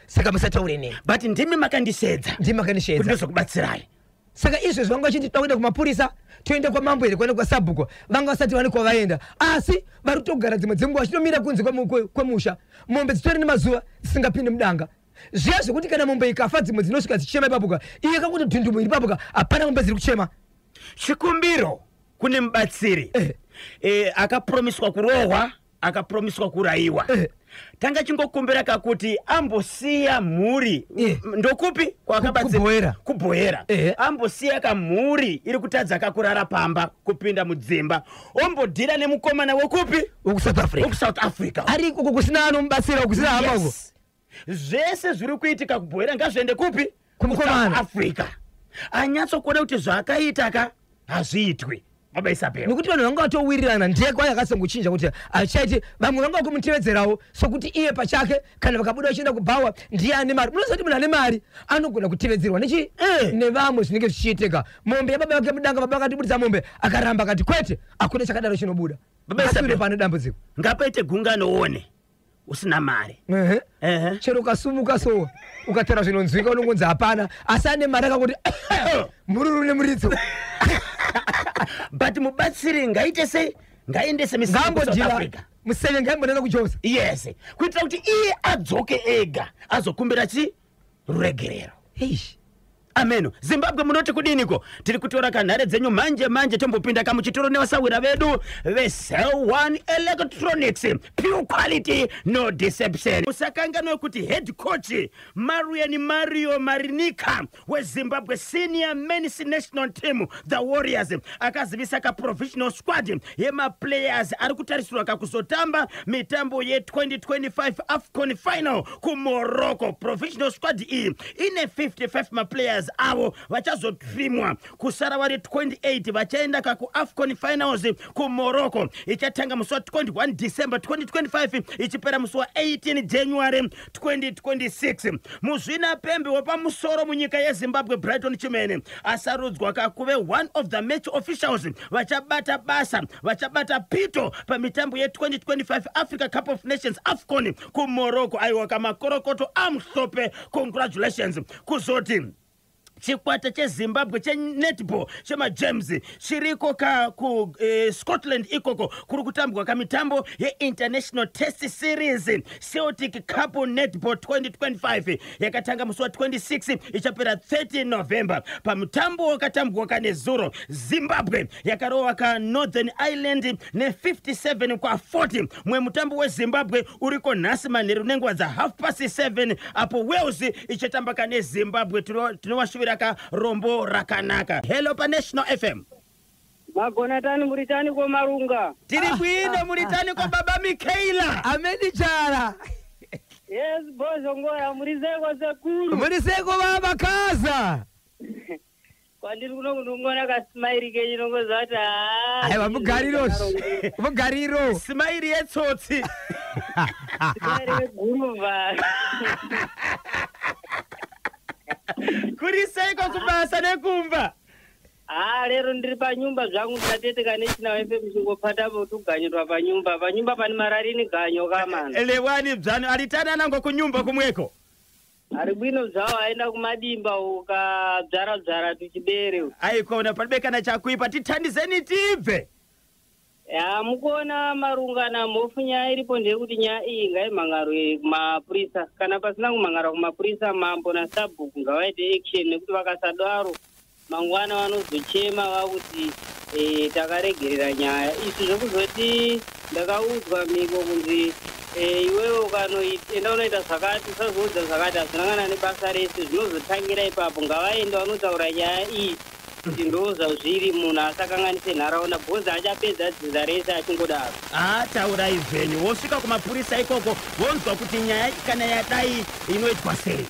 saka musataure neni." But ndimi makandishedza. Ndimi makandishedza. Kuti ndozokubatsirai. Saka izvezvi vanga vachiti toda kuenda kumapurisa, toenda kwamambo here, kuenda kwasabhuku. Vanga vasati vane kwavaenda, asi vari kutogara dzimwe dzenguva vachitomira kunze kwemusha. Mombe dzitori nemazuva dzisingapindi mudanga. Zviya zvekuti kana mombe ikafa, dzimwe dzinosvika dzichichema ipapoka, iye kakuti dhundumu iri papoka, hapana mombe dziri kuchema. Chikumbiro kune mubatsiri akapromiswa kurohwa, akapromiswa kurayiwa. Tanga chingokumbira kakuti ambosiya mhuri. Ndokupi kwakabatsira? KuBoera. KuBoera. Ambosiya kamhuri iri kutadza kakurara pamba, kupinda mudzimba, ombodhira nemukomana wekupi? WekuSouth Africa. WekuSouth Africa. Ari ikoko kusina anomubatsira, kusina hama uko. Yes. Zvese zviri kuitika kuBoera ngazviende kupi? Kumukomana. KuSouth Africa, anyatsokuona kuti zvaakaita ka hazviitwi, Baba Isabel. Nekuti vanhu vanga vatowirirana, ndiye kwai akazongochinja kuti achaiti vamwe vanga vakumutevedzerawo, sokuti iye pachake kana vakabuda vachienda kubhawa, ndiye ane mari. Munoziva kuti munhu ane mari anogona kutevedzerwa nechi nevamwe. Zvinenge zvichiitika, mombe yababa vake mudanga, baba vakatibudisa mombe, akaramba, akati, "Kwete, hakuna chakadaro chinobuda." Baba Asi Isabel. pane dambudziko. Ngapaite gungano, one usina mari. Ehe. Chero ukasumuka so ukataura zvinonzwika, unongonzi hapana, asi ane mari akakuti mururu nemuridzo. But mubatsiri ngaite sei? Ngaendese misiki kuSouth Ngambodhira Africa. Museve ngaimbonanga kuJoza. Yes, kuitira kuti iye adzoke ega, azokumbira chi ruregerero. Eish. Ameno, Zimbabwe munoti kudiniko? Tiri kutora kanhare dzenyu manje manje, tombopinda kamuchitoro nevasawira vedu veCell One Electronics, pure quality, no deception. Musakanganwe kuti head coach Marian Mario Marinica weZimbabwe senior men's national team, the Warriors, akazivisa kaprovisional squad yemaplayers ari kutarisirwa kakuzotamba mitambo ye2025 AFCON final kuMorocco. Provisional squad iyi ine 55 maplayers, avo vachazotrimwa kusara vari 28 vachaenda kakuAFCON finals kuMorocco. Ichatanga musi wa21 December 2025, ichipera musi wa18 January 2026. Muzvinapembe wepamusoro munyika yeZimbabwe, Brighton Chimene, asarudzwa kakuve one of the match officials vachabata basa, vachabata pito pamitambo ye2025 Africa Cup of Nations, AFCON, kuMorocco. Aiwa, kamakorokoto amuhlope, congratulations. Kuzoti chikwata cheZimbabwe chenetball chemaGems chiriko ka kuScotland ikoko kuri kutambwa kamitambo yeinternational test series Celtic Cup Netball 2025. Yakatanga musi wa26, ichapera 30 November. Pamutambo wakatambwa kanezuro, Zimbabwe yakarova kaNorthern Ireland ne57 kwa40. Mumwe mutambo weZimbabwe uriko nhasi manheru nenguva dza 7:30, apo Wales ichatamba kane Zimbabwe. Tinovashuvira karombo rakanaka. Hello paNational FM. Magona tani, muritani komarunga? Tiri bwino, muritani kwa baba Mikaela? Ameni chara. Yes, bozongoya, muriseko sekuru? Muriseko baba kaza. Kwandiri kuno kundongona kasmairi kenyu, nongoziva kuti haa. Aiwa, mugariro, mugariro. Simairi yetsotsi. Smairi reguruva. Kuri seiko kubasa nekumba? Haa, lero ndiri panyumba zvangu, ndatete kaNational FM, chingopatapo tuganyirwa panyumba, panyumba pane mararini ganyo kamana. Lewani bzano alitani anango kunyumba kumweko. Ari bwino zvawo, aenda kumadimba ukadzvara-dzvara tuchibere. Aikona palibe kana chakuipa, tithandizeni tibve. Ya, mukuona marungana mhofu, nyaya iripo ndeyekuti nyaya iyi ngaimhangarwe kumapurisa. Kana pasina kumhangarwa kumapurisa, mambo nasabhuku ngavaite action, nekuti vakasadaro mangwana vanozochema vakuti takaregerera nyaya. Izvi zvokuzoti ndakaudzwa mhiko kunzi iwewe ukanoenda unoita zvakati, usazoudza zvakati, hazvina kana nebasa rese. Zvinozotangira ipapo. Ngavaende vanotaura nyaya iyi kuti ndo zvazviri, munhu asakanganise nharaunda because achapedza dzinza rese achingodaro. Ah, taurai zvenyu. Wosvika kumapurisa ikoko, wonzwa kuti nyaya kana yadai inoitwa sei.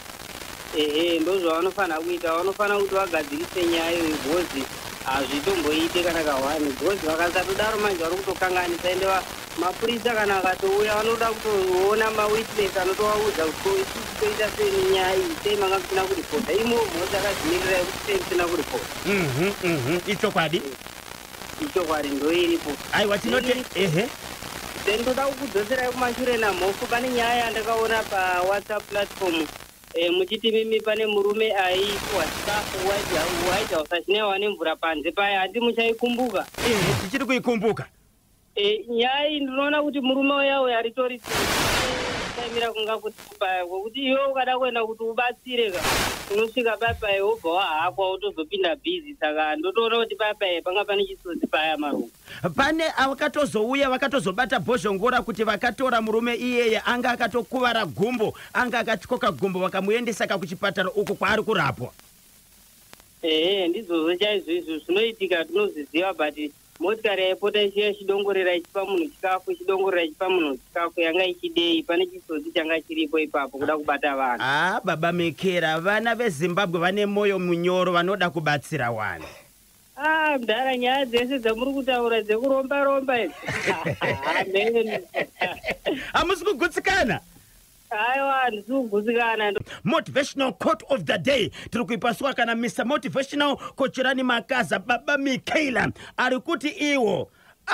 Ehe, ndo zvavanofanira kuita. Vanofanira kuti vagadzirise nyaya iyoyo because hazvitomboite kana kahwani, because vakasatodaro manje vari kutokanganisa. Ende mapurisa kana akatouya vanoda kutoona mawitness anotovaudza kuti ko isusu toita sei nenyaya iyi, sei manga musina kuripota, imowo mhosva akadzimirira yekuti sei musina kuripota. Ichokwadi. Ichokwadi ndo iripo. Aiwa, tinote, ehe. Then ndoda kukudzoserai kumashure namhofu. Pane nyaya yandakaona paWhatsApp platform, muchiti mimi pane murume aipiwa chikafu White House achinaiwa nemvura panze paya, handi muchaikumbuka? Ehe, tichiri kuikumbuka. Nyaya iyi ndinoona kuti murume uya uyo aritori taimira kunga kuti paya, kwekuti iwe ukada kuenda kuti ubatsire ka, unosvika papai wobva wahakwa wotozopinda busy. Saka ndotoona kuti papai panga pane chisodzi paya, marungu. Pane vakatozouya vakatozobata bhozhongora kuti vakatora murume iyeye anga akatokuvara gumbo, anga akatyoka gumbo, vakamuendesa kakuchipatara uko kwaari kurapwa. Ehe, ndizvozvo chaizvo izvo zvinoitika, tinozviziva, but motikari yaipota ichiuya ichidongorera ichipa munhu chikafu, ichidongorera ichipa munhu chikafu, yanga ichidei? Pane chisodzi changa chiripo ipapo, kuda kubata vanhu. Ah, baba Mekera, vana veZimbabwe vane mwoyo munyoro, vanoda kubatsira wani. Ah, mudhara, nyaya dzese dzamuri kutaura dzekuromba romba idzi, amen. Hamusi kugutsikana? Aiwa, handisi kugutsikana. Motivational quote of the day tiri kuipaswa kana Mr Motivational Kocherani Makaza, baba Michaela, ari kuti iwo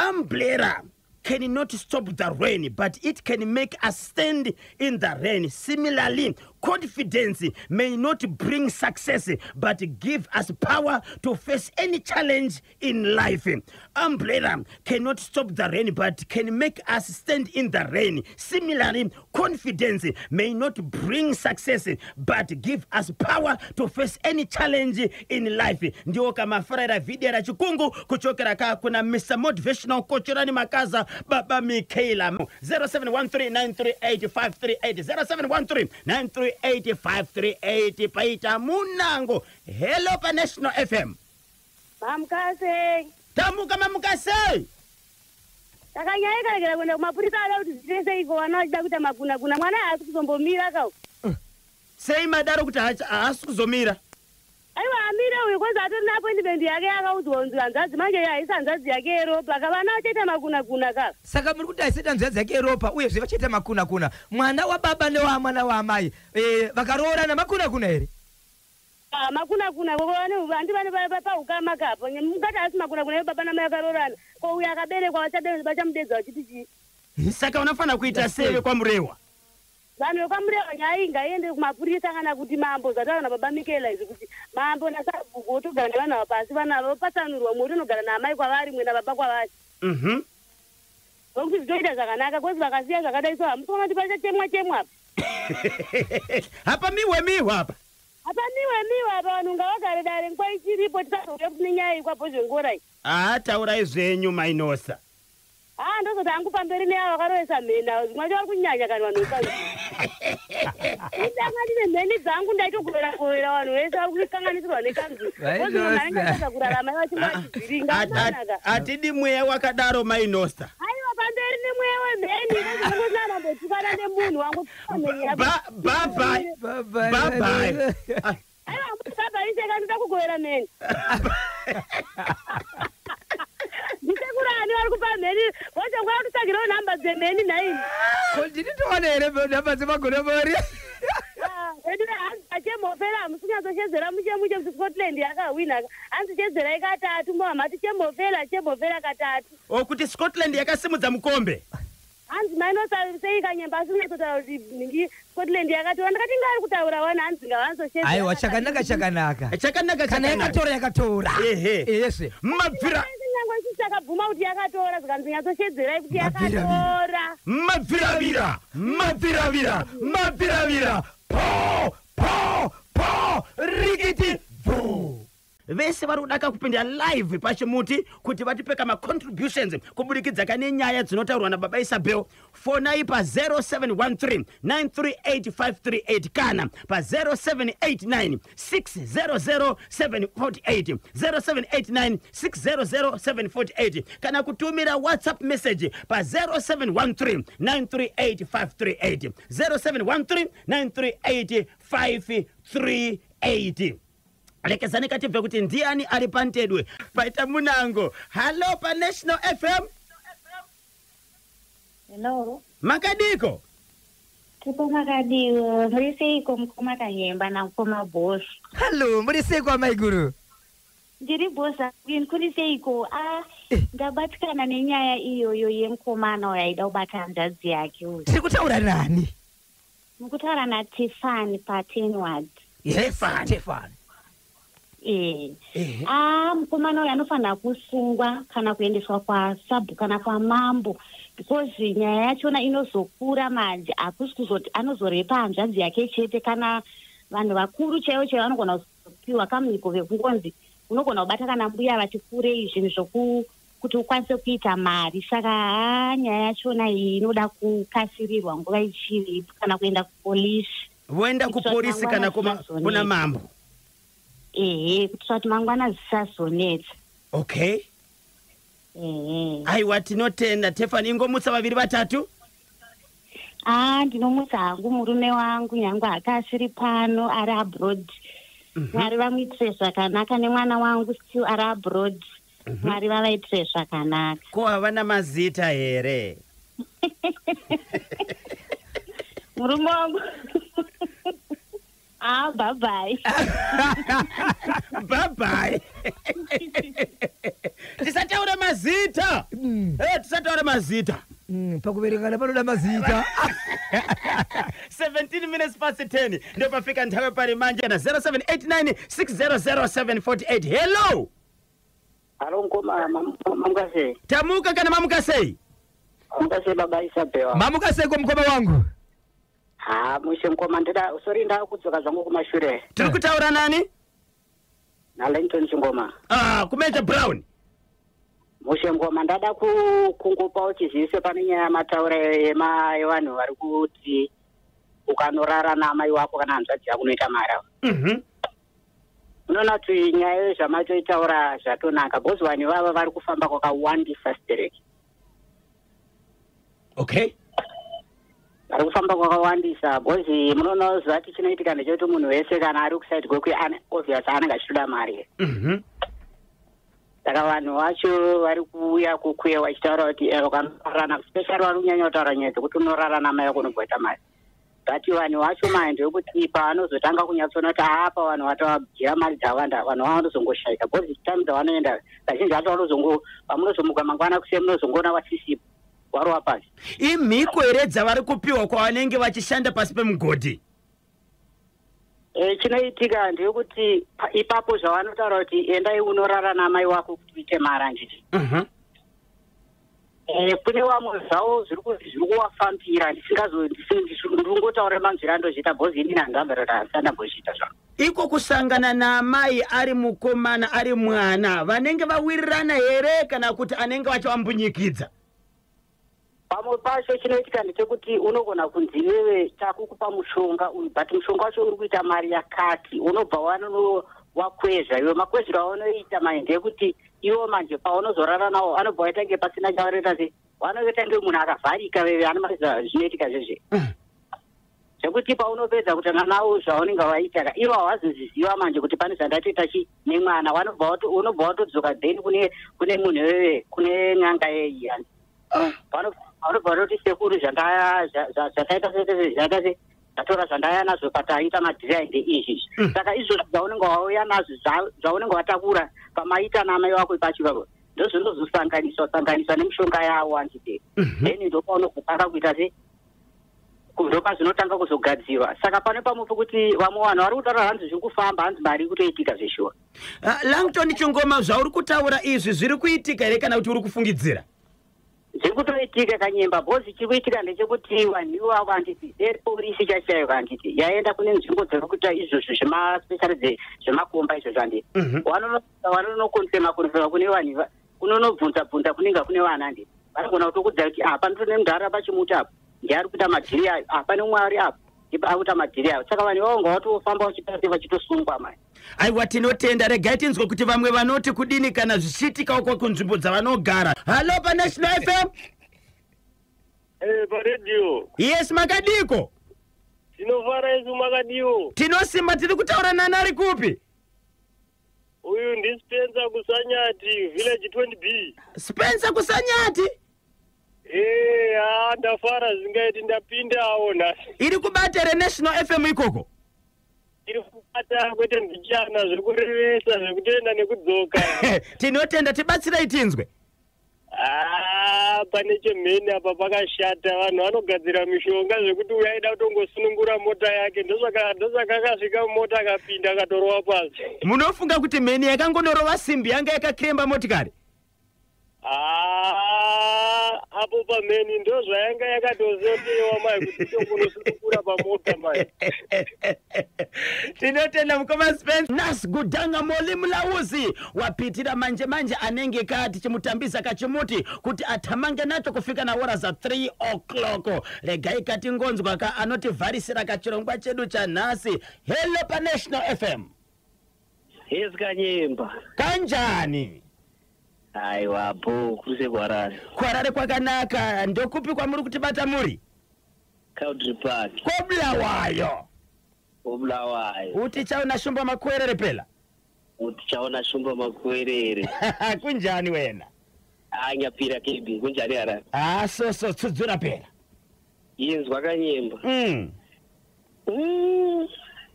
umbrella cannot stop the rain, but it can make us stand in the rain. Similarly, confidence may not bring success, but give us power to face any challenge in life. Umbrella cannot stop the rain, but can make us stand in the rain. Similarly, confidence may not bring success, but give us power to face any challenge in life. Ndiwo kamafarira vhidhiyo rachikungu kuchokera ka kuna Mr Motivational Kocherani Makaza, baba Michaela. 0713938538, 0713938538. Paita munango. Hello paNational FM. Mamukase. Tamuka, mamukasei? Saka nyaya ikaregera kuenda kumapurisa, ada kuti zviite seiko? Vana vachida kuita makuna kuna, mwana haasi kuzombomira kau. Sei madaro kuti haasi kuzomira? Aiwa, amire uyu kwanza atori neappointment yake yakaudzwa kunzi hanzvadzi, manje haisi hanzvadzi yake yeropa ka, vana vachaita makuna kuna ka. Saka muri kuti haisati hanzvadzi yake yeropa, uyezve vachaita makuna kuna, mwana wababa newamwana waamai, vakaroorana, makuna kuna here? Ah, makuna kuna koko handi vane paukama kapo mungati haasi makuna kuna baba namai vakaroorana, ko uyu akaberekwa vachamudedza vachiti chii? Saka unofanira kuita sei vekwaMurewa? Vanhu vekwaMurewa, nyaya iyi ngaiende kumapurisa kana kuti mambo, zvataura nababa Mikela izvi, kuti mambo nasabhuku votogara nevanhu ava pasi, vanhu ava vopatsanurwa, mumwe utonogara naamai kwavari, mumwe nababa kwavari, nokuti zvitoita zvakanaka, cause vakasiya zvakadai so hamusi kuona kuti pachachemwa chemwa apa. Hapa mihwe mihwe apa. Apa miwe miwe apa. Vanhu ngavagare dare nguva ichiripo, tisazouya kuti nenyaya iyi kwabhozvengora iyi. Haa, taurai zvenyu, mainosa. Haa, ndozoti hangu pamberi neavo vakarovesa mhena, zvimwe vacho vari kunyanya kani. Vanhu vepa ndanga ndine mheni dzangu, ndaitogovera govera vanhu vese vari kukanganisirwa nekanzuru, cause munhu anenge achitadza kurarama ivo vachinge vachivhiringa amanaka. Hatidi mweya wakadaro, mainosa. Aiwa, pamberi nemweya wemheni, kozongosina mambotukana nemunhu wangu. Bye bye. Bye. Bye bye. Aiwa, baba iseka, ndoda kugovera mheni. Ndisekurani vari kupa mheni vochongoya kutsvagirawo nhamba dzemheni nhaini. Ko ndini towana here nhamba dzemagodomori? Vedu hanzi achemhofela, hamusi kunyatsoshedzera mushe mushe kuti Scotland yakahwina. Hanzi chedzerai katatu, mohamati chemhofela, chemhofela katatu. Okuti Scotland yakasimudza mukombe. Hanzi mainosei Kanyemba asi unatsotaura kuti nhingi Scotland yakatora. Ndakati inga ari kutaura wani, hanzi ngavanzoshedza. Aiwa, chakanaka chakanaka. Chakanaka. Kana yakatora yakatora. Ehe. Yeshe. Mabvira. Nyangwe isusu takabvuma kuti yakatora, zvikanzi nyatsoshedzerai kuti Mabvira. yakatora. Mabviravira, mabviravira, mabviravira, po po po, rikiti bvu. Vese vari kudaka kupinda live pachimuti kuti vatipeka macontributions kubudikidza kane nyaya dzinotaurwa nababa Isabel, fonai pa0713 938538 kana pa0789 600 748, 0789 600 748, kana kutumira WhatsApp message pa0713 938538, 0713 938538. Rekezani katibve kuti ndiani ari pantedwe paita munango. Hallo paNational FM. Hello. Makadiko? Tipo makadiwo, muri seiko mukoma Kanyemba namukoma Boss? Hallo, muri sei kwamaiguru? Ndiri boss, ini kuri seiko? Ah, ndabatikana nenyaya iyoyo yemukomana uyo aida kubata hanzvadzi yake uyu. Tiri kutaura nani? Mukutaura naTefani paTenward. Tefani. Tefani. Eh. Ehe. Ah, mukomana uyu anofanira kusungwa kana kuendeswa kwasabhu kana kwamambo, because nyaya yachona inozokura manje. Hakusi kuzoti anozorepa hanzvadzi yake chete, kana vanhu vakuru chaivo chaivo vanogona kuzopiwa kamunyiko kekungonzi unogona kubata kana mbuya vachikurei zvinhu zvoku kuti ukwanise kuita mari. Saka haa, nyaya yachona iyi inoda kukasirirwa nguva ichiripo, kana kuenda kupolisi. Voenda Kuitira kuporisi kana mangwana kuna zvisazonetsa. mambo. Ehe, kuitira kuti mangwana zvisazonetsa. Okay. Ehe. Aiwa, tinotenda Tefani. Ingomutsa vaviri vatatu. Ah, ndinomutsa hangu murume wangu, nyangwe akasiri pano, ari abroad. Mwari vamuitire zvakanaka, nemwana wangu still ari abroad. Mwari vavaitire zvakanaka. Ko havana mazita here? Murume wangu, ah, bye bye. Bye bye. Tisataura mazita. Tisataura mazita. Pakuberekana panoda mazita. 17 minutes past 10 ndopafika nthawi pari manje na 0789 600 748. Hello. Halo mukoma, mamuka sei? Tamuka kana mamuka sei? Mamuka sei baba Isabel? Mamuka seiko mukoma wangu? Ha, mushe mukoma, ndida sorry, ndakudzoka zvangu kumashure. Tiri kutaura nani? NaLenton Chingoma. Ah, kuMajor Brown. Mushe mukoma, ndada kungopawo chiziviso pane nyaya yamataura yevanhu vari kuti ukanorara naamai wako kana hanzvadzi yako unoita mari ava. Unoona kuti nyaya yezvamatoitaura zvatonaka, because vanhu ivava vari kufamba kwakawandisa stereki. Vari kufamba kwakawandisa because munoona zvati chinoitika ndechekuti munhu wese kana ari kuside kwekwe obvious anenge achitoda mari. Saka vanhu vacho vari kuuya kukuya vachitaura kuti ukanorarana, especially vari kunyanya kutaura nyaya dzekuti unorara namai vako unobva mari, but vanhu vacho manje ndekuti pavanozotanga kunyatsoona kuti apa vanhu vatovabvira mari dzawanda, vanhu vava vanozongoshayika, because time dzavanoenda kazhinji vacho vanozongo pamunozomuka mangwana kuseni munozongoona vasisipo, warova pasi. Imhiko here dzavari kupiwa kwavanenge vachishanda pasi pemugodhi? Chinoitika ndeyekuti ipapo zvavanotaura kuti endai unorara namai wako kuti uite mari, handiti? Kune vamwe zvavo zviri kuvafambira, ndingotaura manzwiro andozviita, because inini handambira kuti handisandambozviita zvangu. Iko kusangana naamai ari mukomana ari mwana, vanenge vawirirana here kana kuti anenge vachavambunyikidza? Pamwe pacho chinoitika ndechekuti unogona kunzi iwewe takukupa mushonga uyu, but mushonga wacho uri kuita mari yakati, unobva wanono wakwezva iwe. Makwezvero aunoita manje ndeyekuti iwo manje paunozorara nawo anobva waita nge pasina chaunoita, se wanoita nge munhu akavharika veve anomaiza. Zvinoitika zvezve zvekuti paunopedza kutanga nawo zvaunenge waita ka, ivo havazozviziva manje kuti pane zvandatoita chi nemwana. Unobva watodzoka then kune munhu wewe, kune n'anga yeyi. Vanobva vatoti sekuru, zvakaita zvakaita se ndatora zvandauya nazvo pataita madhirainde izvi. Saka izvozvo zvaunenge wauya nazvo, zvaunenge watakura pamaita namai wako ipacho ipapo. Ndozvinozosanganiswa sanganiswa nemishonga yawo, handiti? Then ndopaunozotanga kuita se ndopazvinotanga kuzogadzirwa. Saka pane pamwe pekuti vamwe vanhu vari kutaura hanzi zviri kufamba, hanzi mari iri kutoitika zveshuwa. Langton Chingoma, zvauri kutaura izvi zviri kuitika here kana kuti uri kufungidzira? Zviri kutoitika, Kanyemba, because chiri kuitika ndechekuti vanhu ivavo, handiti, sepolisi chaiyo, handiti, yaenda kune nzvimbo dziri kuita izvozvo zvemaspecially zvemakomba izvozvo, handiti, vanonokonfema konfema kune vanhu, kunonobvunza bvunza kunenge kune vana, handiti, vanogona kutokudza kuti ah, panoto nemudhara pachimuti apo ndiye ari kuita madhiri ayo, ah, pane umwe ari apo ndipo ari kuita madhiri ayo. Saka vanhu ivavo ngavatofamba vachiita se vachitosungwa mai. Aiwa, tinotenda. Regai tinzwe kuti vamwe vanoti kudini kana zvichiitikawo kwa kunzvimbo dzavanogara. Hallo, paNational FM. Paredio. Yes, makadiko? Tinofara isu, makadiwo? Tinosimba. Tiri kutaura nani, ari kupi? Uyu ndiSpencer kuSanyati, village 20B. Spencer kuSanyati. Ha, ndafara zvingaiti, ndapindawo nhasi. Iri kubata reNational FM ikoko? Iri kubata kwete mbichana, zviri kurevesa zvekutoenda nekudzoka. Tinotenda, tibatsirai tinzwe. Ah, pane chemheni apa pakashata. Vanhu vanogadzira mishonga zvekuti uyu aida kutongosunungura mota yake, ndosaka akasvika mumota akapinda akatorova pasi. Munofunga kuti mheni yakangonorova simbi yanga yakakremba motikari? Ah, apo pamheni ndo zvayanga yakatozotewa mai kuti itokunosunungura pamota mai. Tinotenda mukoma Spence. Nas Gudanga Moli Mulauzi wapitira manje manje anenge ka tichimutambisa kachimuti kuti atamange nacho kufika naora za 3 o'clock. Regai katingonzwa ka anotivharisira kachirongwa chedu chanhasi. Hello, paNational FM. Yes, Kanyemba. Kanjani? Aiwa bo, kuri sekuHarare? Kuharare kwakanaka. Ndokupi kwamuri kutibata muri? Country Park. Kobulawayo? Kobulawayo. Utichaona Shumba Makwerere phela. Utichaona Shumba Makwerere. Kunjani wena? Anyapira kebi, kunjani Harare? Ah, so so, tsudzura phela. Inzwa, Kanyemba.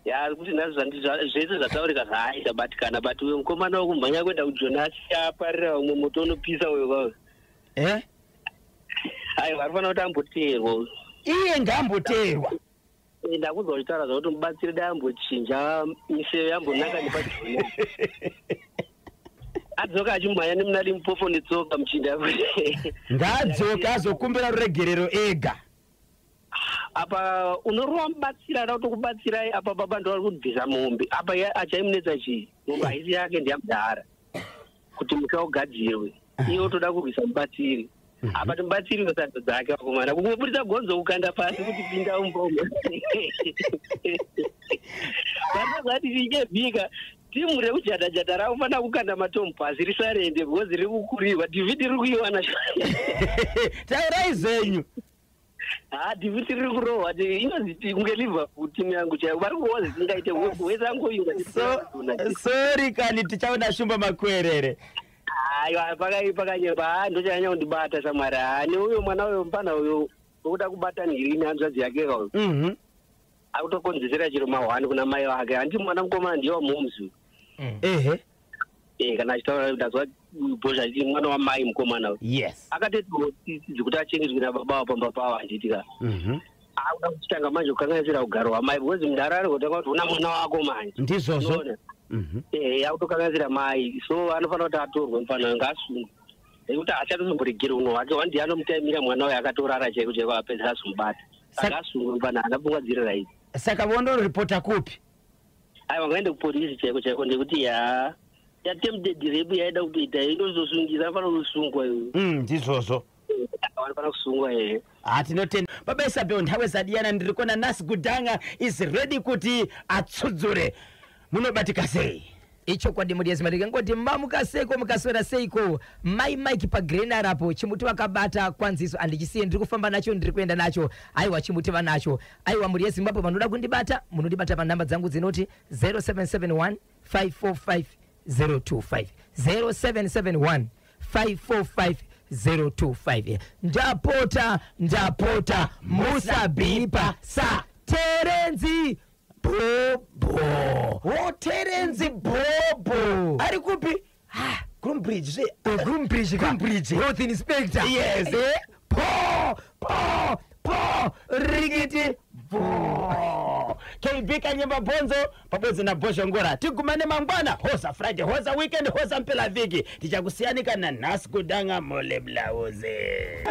Ya, kuti nhasi zvese zvataurika zvaaitabatikana, but uyo mukomana wekumhanya kuenda kuJoni achiaparira umwe moto unopisa uyo kwayo. Eh? Aiwa, arifanira kuti amboteerwa. Iye ngaamboteerwa. Ndakuzwa uchitaura zvakuti mubatsiri dai ambochinja miseve yambonaka nepaJoni, adzoka achimhanya nemuna Limpopo netsoka muchinda. Ngaadzoka azokumbira ruregerero ega. Apa unorova mubatsiri ada kutokubatsirai, apa baba ndo vari kubvisa mombe apa, achaimunetsa chii? Mombe haisi yake, ndeyamudhara kuti musha ugadzirwe. Iye otoda kurwisa mubatsiri apa, ti mubatsiri wesando dzake vakomana kungobudisa gonzo kukanda pasi kuti pinda umbomo vanozati ichebika. Timu rekujata jata rakufanira kukanda matomu pasi risarende because riri kukurirwa, defeat riri kuiwana. Taurai zvenyu. Ha, defeat riri kurohwa, inonzi kunge Liverpool, timu yangu chaiyo vari kurohwa zvisingaite, wese angoyunga. So sorry kani, Tichaona Shumba Makwerere. Aiwa, pakaipa, Kanyemba. Ha, ndochanyanya kundibata shamwari. Ha, neuyo mwana uyo, mupana uyo wekuda kubata nhirini hanzvadzi yake kauyo, akutokonzesera chiro mahwani kuna mai vake. Handi mwana mukomana ndiye wamomzi? Ehe. Kana achitaura ndazwa bhozha achiti mwana wamai mukomana uyu. Akatoitwa tsitsi dzekuti achengetwe nababa wavo pamba pavo, handiti ka? Akuda kuchitanga manje kukanganisira kugaro wamai because mudhara ari kutanga kuti una mwana wako manje. Ndizvozvo. Unoona? Akutokanganisira mai, so anofanira kuti atorwe mufana, ngaasungwe nekuti haachatozomboregeri unhu hwake. Wandiye anomutaimira mwana uyo akatorara chaiko chaiko, apedza azomubata. Saka asungwe mufana, haana pfungwa dziri right. Saka vondoripota kupi? Aiwa, ngaende kupolisi chaiko chaiko, ndekuti ya attempted rape yaida kutoita inozosungisa, anofanira kusungwa iwe. Ndizvozvo. Vanofanira kusungwa, ehe. Ha, tinotenda baba Isabel. Nthawe zadiyana, ndiri kuona Nasi Gudanga is ready kuti atsudzure. Munobatika sei? Ichokwadi, mudiyezi ndikangoti mamuka seiko, mukaswera seiko? Mai Mike pagrenara apo, chimuti vakabata kwanziso, handichisiye, ndiri kufamba nacho, ndiri kuenda nacho. Aiwa, chimuti vanacho. Aiwa, mhuri yeZimbabwe, vanoda kundibata munondibata panhamba dzangu dzinoti 0771 545 025, 0771 545 025. Ndapota, ndapota, musabhipa sa Terenzi Bhobho. Wo, Terenzi Bhobho ari kupi? Ha. Groombridge zve. Groombridge. Groombridge. Health inspector. Yes. Po po po rikiti. Bo. KB Kanyemba Bonzo pabodzi naBhozhongora. Tigumane mangwana, hoza Friday, hoza weekend, hoza mpela vhiki. Tichakusiyanika nanhasi kudanga mole blauze.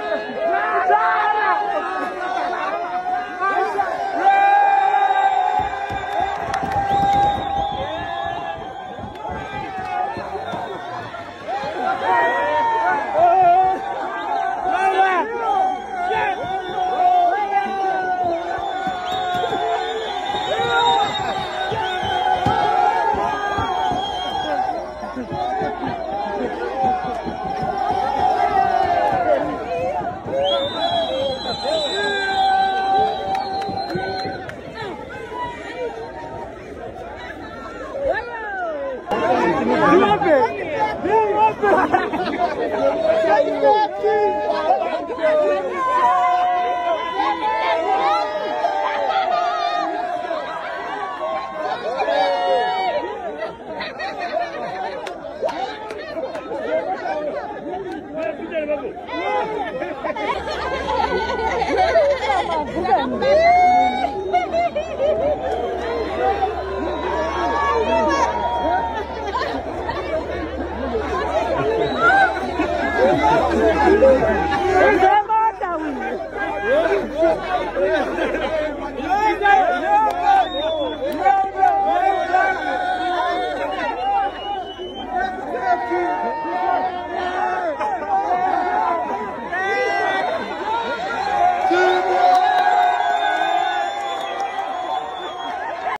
Mamavuka.